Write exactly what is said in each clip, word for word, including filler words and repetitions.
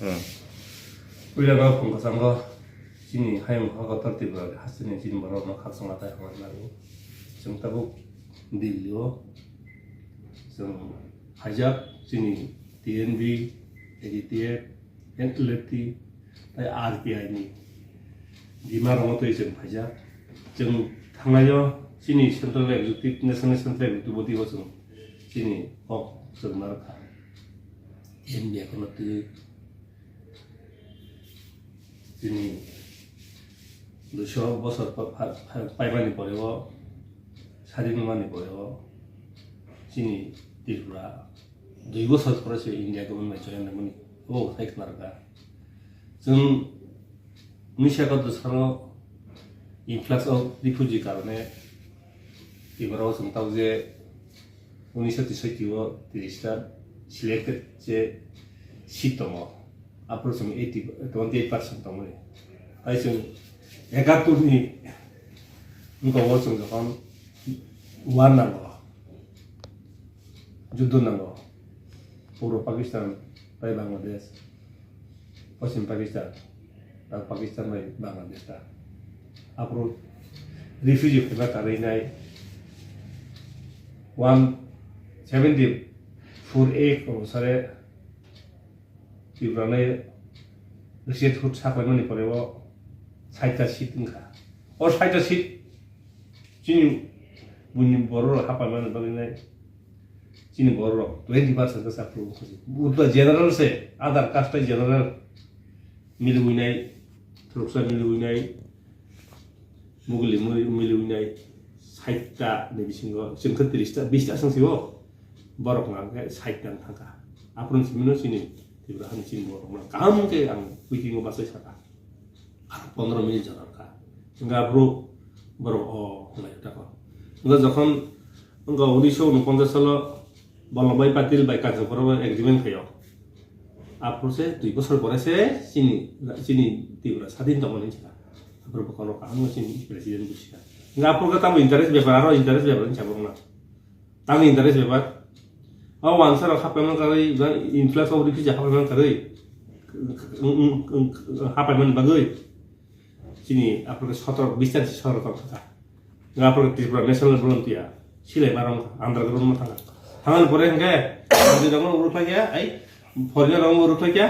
Hmm. Puila no phung kwchango chini hayung ha kotor Tripura hasteni chini borok no khakchangma tai hamar nani. Chwng tabuk Delhi o chwng phaijak chini T N V, A D T F, N L F T, tai R P I ni bima rok twi chwng phaijak. Chwng thangnai o chini Central Executive, National Central Executive body o chwng chini kok chwng narwkha. N B A kono twi Chini duiso bosor pa-, pa-, pa-, paimani pore o, sadin wngmani pore o, chini Tripura dui bosor pore se India government join nangmani, o sai khna rwkha. Chwng misa kotor salo influx of refugee karone Tripura o chwng tao je unisho tisoi o tiris ta selected je seat tongo. Aphuru chwng eighty, twenty eight percent tongmani. Tai chwng ekatur ni wngkha o chwng jokhon war nango, juddo nango, puro Pakistan tai Bangladesh, Paschim Pakistan, ah, Pakistan bai Bangladesh ta. Aphuru refugee phaiba karwi nai one seventy four A onusare Tripura nai statehood saklaimani pore o saita seat wngkha. O saita seat chini buini borok rok hapaimani bagwi nai chini borok rok twenty percent khe saphuru wngkha. Buddha general se other caste general miliwi nai, thuruksa miliwi nai, Muguli muli, mili winai saita ni bisingo chwng khe tris ta, bis ta swng sio. Borok hwnka khe saita wng thangkha. Aphuru simi no chini Tripura hani chini borok no kaham khe ang meeting o bachai saka. Pondro minute jora wngkha. Hwnka aphuru borok o hwnlai kha tako. Hwnka jokhon hwnka unisho unoponchas salo Bolong bai Patil bai Kanchanpur bai agreement khaio. Aphuru se dui bosor pore se chini, chini Tripura sadin tongmani wngkha. Aphuru bokhorok kaham chini president busi kha. Nga aphuru khe tamo interest bepar, aro interest bepar wngkha borokno. Tamo interest bepar. O wansa rok haphaimani karwi, influx of refugee haphaimani karwi. Haphaimani bagwi. Chini aphuru khe sotoro, bis ta sotoro tong kha. Nga aphuru Tripura National Volunteer, silai ma rong kha, underground ma thang kha. Thangani pore hwnkhe, Manjui rok no uruk khlai kha, ai, foreigner rok no uruk khlai kha.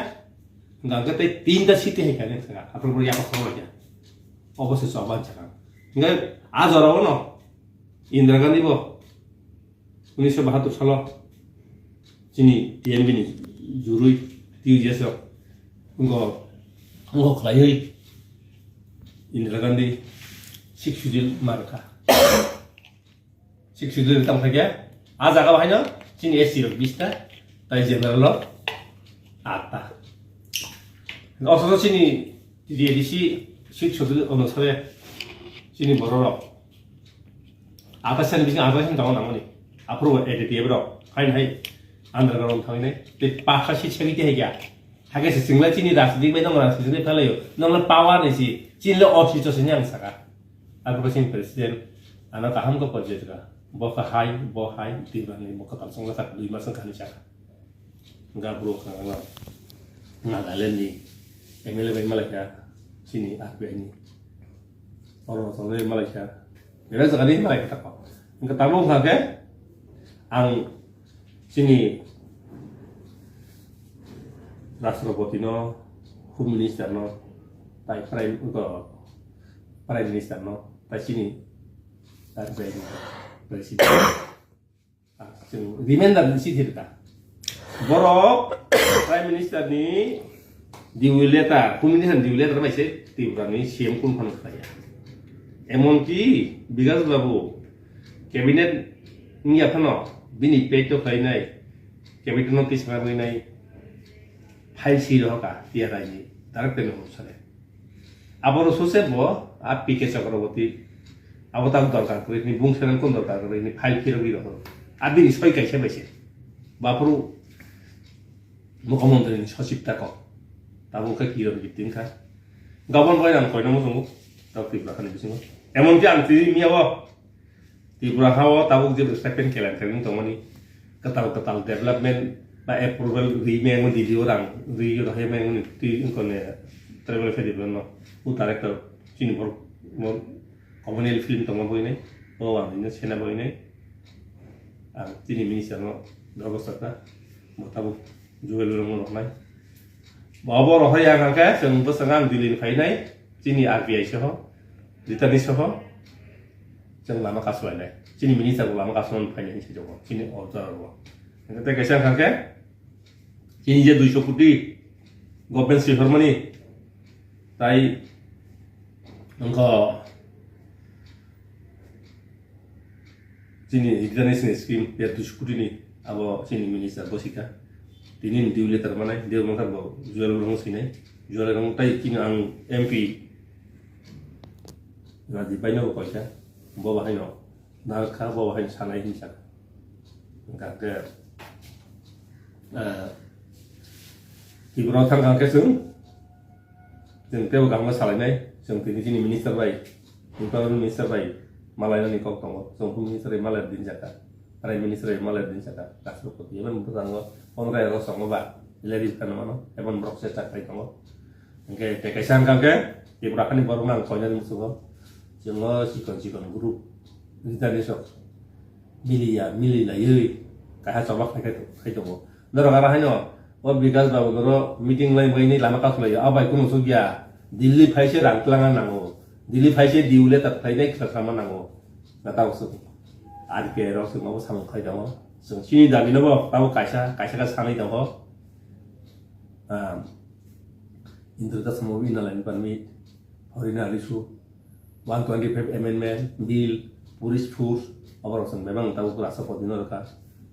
Nga hwnkhe tei tinta city hai kha, neng thang kha, aphuru pore yapak thang kha. Obo se choba cha kha. Hwnkhe a jora o no, Indira Gandhi bo, unisho bahatur salo chini T M B ni jurui T U J S rok ngo, ngo khlaiwi Indira Gandhi Sixth Schedule ma rwkha. Sixth Schedule tamo khaikhe a jaga o haino chini S T rok bis ta, tai general rok aat ta. Othocho chini T D A D C Sixth Schedule onusare chini borok rok Athas ni bising athas ni tongo nangmani. Aphuru A D T F rok haino hai underground thangwi nai. Tei paksa seat segwi tei hai kha. Hakhe se chwngla chini rajniti bai nong rajniti bai phelaio. Nongla power ni si. Chini le office se ang saka. Aphuru chini president ano kaham khe porjai ka. Bo kha hai, bo hai, twi bani bo kwtal chwngla sak dui mas wngkha ni saka. Hwnkhe aphuru kha ano Nagaland ni M L A bai malaikha chini R P I ni. Oro tongnai malaikha. Belai jaga ni malaikha tako. Hwnkhe tabuk wngkha khe ang chini Rashtrapati no, Home Minister no, tai Prime, Prime Minister no, tai chini R P I ni President. Chwng reminder ni si thir ta. Borok Prime Minister ni due letter, Home Minister ni due letter bai se Tripura ni C M kun phano khlaiya. Emon ki Bikash Babu cabinet wngya phano bini page to khlainai, cabinet no tisna rinai file si rohoka T R I ni director ni sale. Aboro sose bo a P K Chakraborty abo tak dorkar kwrwi hwnwi bung seren kun dorkar kwrwi hwnwi file phirogwi rohor. A bini soi kaisa bai se. Baphuru Mukhyamantri ni sochib tako. Tabuk khe Kiran Giri wngkha. Gabon bai ang koina muchungo. Tabuk Tripura hani bisingo. Emon ki ang tini miya o Tripura ha o tabuk je stipend kelan kelan tongmani. Kwtal kwtal development Ba approval ri meng di dio rang ri dio hai meng ni ti ko ne travel fee di no. U director chini bor bor communal film tongma boi nai. O ang ni sena boi nai. Ang chini minister no dogo saka. Motabo jugal rong rok nai. Bo bo rohai ang ke seng bo sanga ang Delhi ni phai nai. Chini R B I soho. Ritani soho. Chwng lama kasu lai nai. Chini minister bo lama kasu nai phai nai se jogo. Chini order ro. Tei kaisa ang ke. Chini je duiso koti government swi hormani, tai wngkha chini international scheme ya duiso koti ni abo chini minister bosika. Tini ni dui letter manai, dui mangkha bo jual rong sinai. Jual rong tai chini ang M P Rajiv bai no koisa. Bo bahai no. Narwkha bo hai sanai hinwi sakha. Hwnkha khe, eh, Tripura o thangkha khe chwng, chwng teibo kaham khe salainai, chwng tini chini minister bai, employment minister bai malainani kok tongo, chwng minister bai malai din jakha, prime minister bai malai din jakha, rashtrapati, emon bwskango pondro agost tongo ba, release khaina mano, emon borok se chak khai tongo. Hwnkhe tei kaisa hwnkha khe Tripura hani borok no ang koinani muchungo, chwng o chikon chikon group leader ni sok miliya, mili laiwi kaisa choba khai khai tongo. Norok aro haino o Bikash babu norok meeting lai bai ni lama kasu lai o, abai kunu suk ya, Delhi phai se rang twlangna nango, Delhi phai se due letter khlai nai khna khlama nango, na tamo suk R K rok chwng obo samung khai tongo, chwng chini dabi no bo tamo kaisa kaisa khe sanwi tongo. Ah, Indra Das movie na lain permit, Horina Alisu, one twenty five amendment, bill, police force, oborok chwng bebak tabuk rasa poti no rwkha,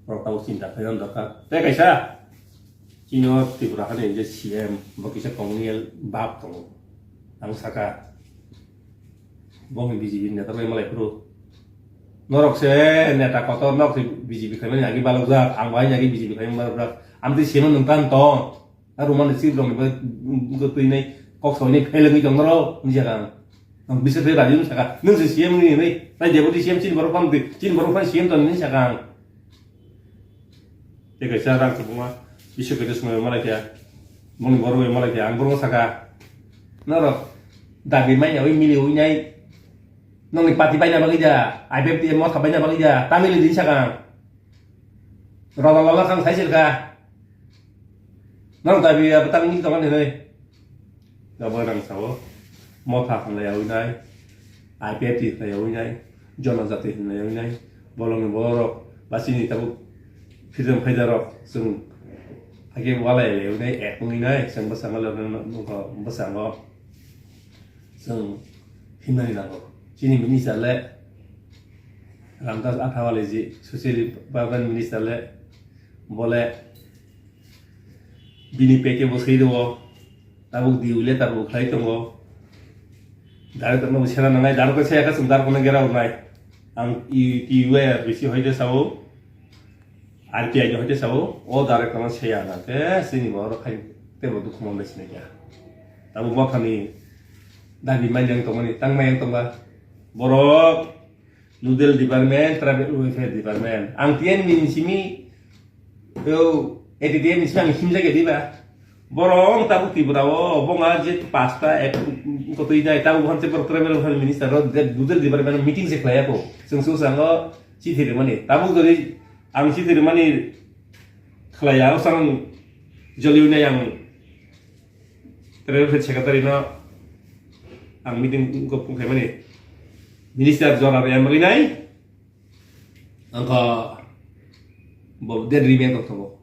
borok tabuk chinta khaina dorkar. Tei kaisa, chini o Tripura hani je C M, bo kisa communal bab tongo. Ang saka, bongni B J P neta bai malai phuru. Norok se neta kotor, norok se B J P khaimani agi balokjak, ang bai agi B J P khaimani balokjak. Amtwi sino nwng tan tong. A Roman ni script rok ni bagwi, mm, twi nai kok soi nai fail wngwi tong norok, hinwi saka ang. Ang bisa tei radio ni saka, nwng se C M ni hinwi, tai deputy C M chini borok phano twi, chini borok phano C M tong hinwi saka ang. Tei kaisa rang kwbangma, bisa kwrwi swmai malai kha, bongni borok bai malai kha, ang borok saka, norok dabi manya wi mili wi nai, nongni party baina bagwi da, I P F T motha baina bagwi da, tamili din saka ang. Roda lala kang sai sirka. Nang tabi apa tang ni tong ni. Gabo rang sao. Motha kang lai awinai. I P F T lai awinai. Jona jati lai awinai. Bolong ni borok. Basi ni tabuk. Freedom fighter rok. Sung. Ake walai lai awinai. Ek ngi nai. Sang basang lo nang nang ko basang lo. Chwng himnani nango. Chini minister le Ramdas Athawale ji, social development minister le bole bini peke bo swi rwo. Tabuk dui letter bo khlai tongo. Director no bo sena nangnai, director saya ka chwng director no gera wngnai. Ang i, i, bisi hoite sao. R T I ni hoite sao, o director no saya na khe, chini bo oro khai teibo dukhu mon bai sinai kha. Tabuk mothani dabi manya wng tongmani, tang manya wng tongba. Borok nodal department, tribal welfare department. Ang T N V ni simi, o, A T T N ni simi ang himjak ya diba. Borok tabuk Tripura o, bo nga je pasta ek kotoi nai, tabuk han se borok tribal welfare minister ro, je nodal department meeting se khlai ya ko. Chwng su sango, chithi rimani. Tabuk jodi ang chithi rimani khlaiya, o sang joliu nai ang Trade Affairs Secretary no ang meeting ko phung khaimani. Minister jora rwya bagwi nai. Ang kha bo dead remain tok tongo.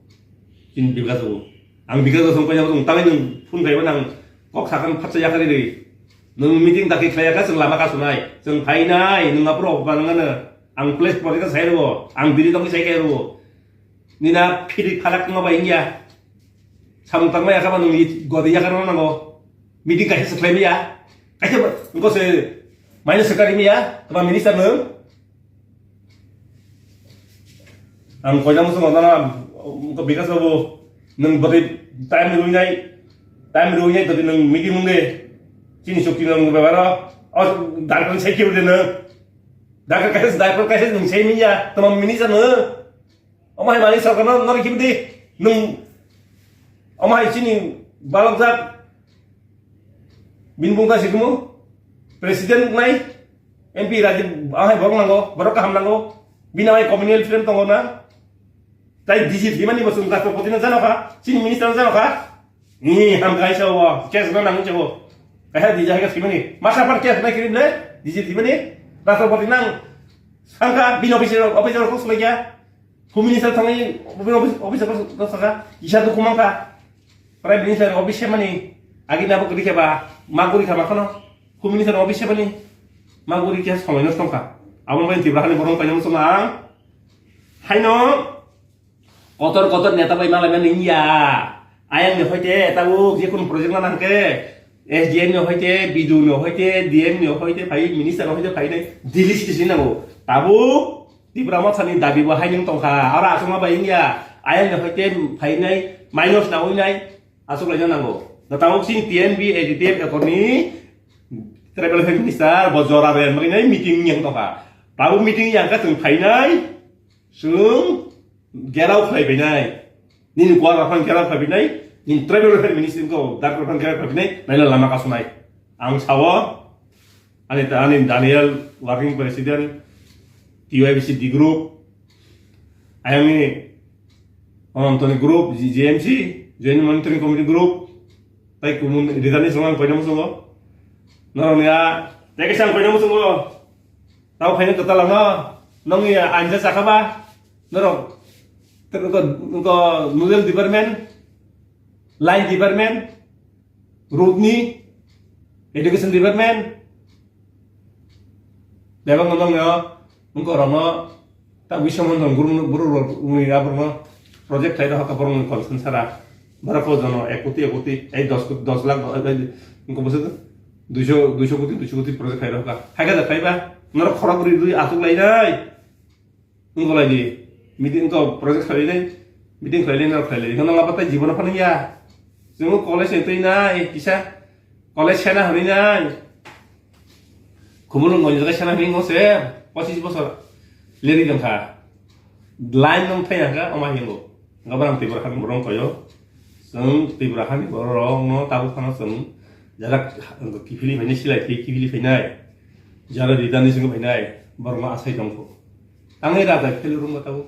Chini Bikash bo. Ang Bikash bo song paina tong tangai nung phung khaimani ang kok sakhan phatsa yakari ri. Nung meeting dakhe khlaiya kha chwng lama kasunai. Chwng phainai, nung aphuru opanangana. Ang place pore ta sai rwo, ang biri tongwi sai khe rwo. Nina phiri phalak tongma bai wngya. Samung tangma yakha ba nung godi yakha rwna nango. Meeting kaisa se khlai maya. Kaisa ba, engko se maina se kari maya, tama minister nung. Ang koina musu ngona na, engko Bikash babu, nung bari time rwi nai, time rwi nai, tadi nung meeting mungge. Chini chukti nung bebaro, o, darkar sai khe de nung. Dakar kaisa, dakar kaisa nung sei miya, tama minister no. Omo hai mani sarkar no, no rikhi bidi. Nwng omo hai chini balokjak bini bungta sikhumu president nai M P Rajib ahai borok nango, borok kaham nango, bini ahai communal freedom tongo na. Tai D C thwimani bo chwng rashtrapoti no jano kha, chini minister no jano kha. Ni ham kaisa o, case no nang chego. Kaisa D C hai ka thwimani. Masa par case nai kirim le, D C thwimani. Rashtrapoti nang sangka, bini officer, officer kok sumai kya. Home minister thangwi, officer, officer kok saka, isa dukhu mangka. Prime minister office mani, agi nabo kri kya ba, maguri kha ba kono. Home minister office mani, maguri kya somai no tongka. Abo bai Tripura hani borong painang suma ang. Haino, Kotor kotor neta bai malai mani ya. Ayang ni hoite tabuk je kun project na nangke. S D M ni hoite, B D O ni hoite, D M ni hoite, phai minister ni hoite phai nai. Delhi sisi nango. Tabuk Tipra Motha ni dabi bo hai nung tongkha. Aro aswk ma bai ya. Ayang ni hoite phai nai, minus na oi nai. Aswk lai nango. Na tabuk sini T N V A D T F ekor ni tribal health minister bo jora bai nai meeting yang tongkha. Tabuk meeting yang ka tong phai nai. Chwng gerao khlai bainai. Nini kuar rok phano gerao khlai bainai. Nini tribal welfare ministry ko doctor phano gerao khlai bainai. Naila lama kasunai. Ang sao, ani ta, ani Daniel working president, T Y B C D group, ayangni Anantoni group, G M C, Joint Monitoring Committee group, tai kumun ridani songang koinam songo. Norong ya, teke sang koinam songo. Tamo khaina kwtal no, nong ya anja sakha ba, norok, nongko, nongko noodle department, line department, road ni, education department, bebak no nong yo, nongko rok no, ta wisam hon guru, guru rok, uni ya borok no, project khai rok ha borok no concern sara, borok ko jono ek koti, ek koti, ei dos koti, dos lakh, ei, ei, nongko bwswk, duiso, duiso koti, duiso koti project khai rok ha, hai ka da khai ba, norok khorok ri, ri aswk lai nai. Wngkha lai di, meeting wngkha project khlai lai, meeting khlai lai, norok khlai lai. Wngkha nang abatai jibono phano ya. Chwng college ni twi nai kisa, college sena hwnwi nai. Khumulwng gonjak sena hwnwi wngkha se, pochis bosor leri wngkha. Line nung thai nangkha, oma hingo. Wngkha borang Tripura hani borok wngkha yo. Chwng Tripura hani borok no tabuk phano chwng jara kiphilwi phainai, silai phi kiphilwi phainai. Jara ridani chwng phainai, borok no asai tongkho. Tangwi raja phelu rwngma tabuk.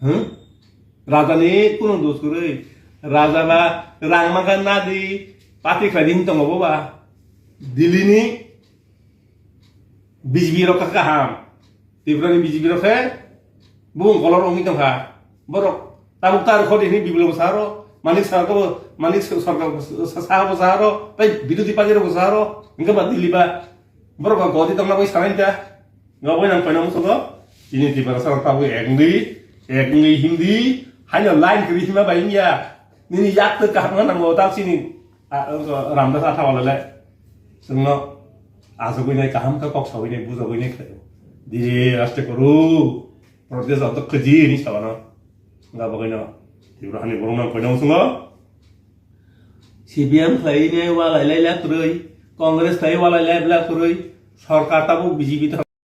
Hmm? Raja ni kunu dos kwrwi. Raja ba rang mangkha nadi pati khlai di hin tongo bo ba. Delhi ni B J P rok kha kaham. Tripura ni B J P rok khe bung kolor wngwi tongkha. Borok tabuk tar khodi hini Biplab bo saro, Manik saro, Manik Sarkar bo saro, tai birodhi party rok bo saro. Hingke ba Delhi ba borok ba godi tongna bai sanai ta. Nga bai nang koina musugo. Chini Tiprasa rok tabuk ek wngwi, ek wngwi Hindi, haino line kwrwi hima bai wngya. Nini yak twi kaham wngna nango ta chini, a, Ramdas Athawale le. Chwngno achugwi nai kaham khe kok sawi nai bujagwi nai khlaio. Diri raste koru, protest joto kwchwi hini sabano. Nga bagwino Tripura hani borok nang koina musugo. C P M khlai nai walai lai la kwrwi, Congress khlai walai lai bla kwrwi, sorkar tabuk B J P ta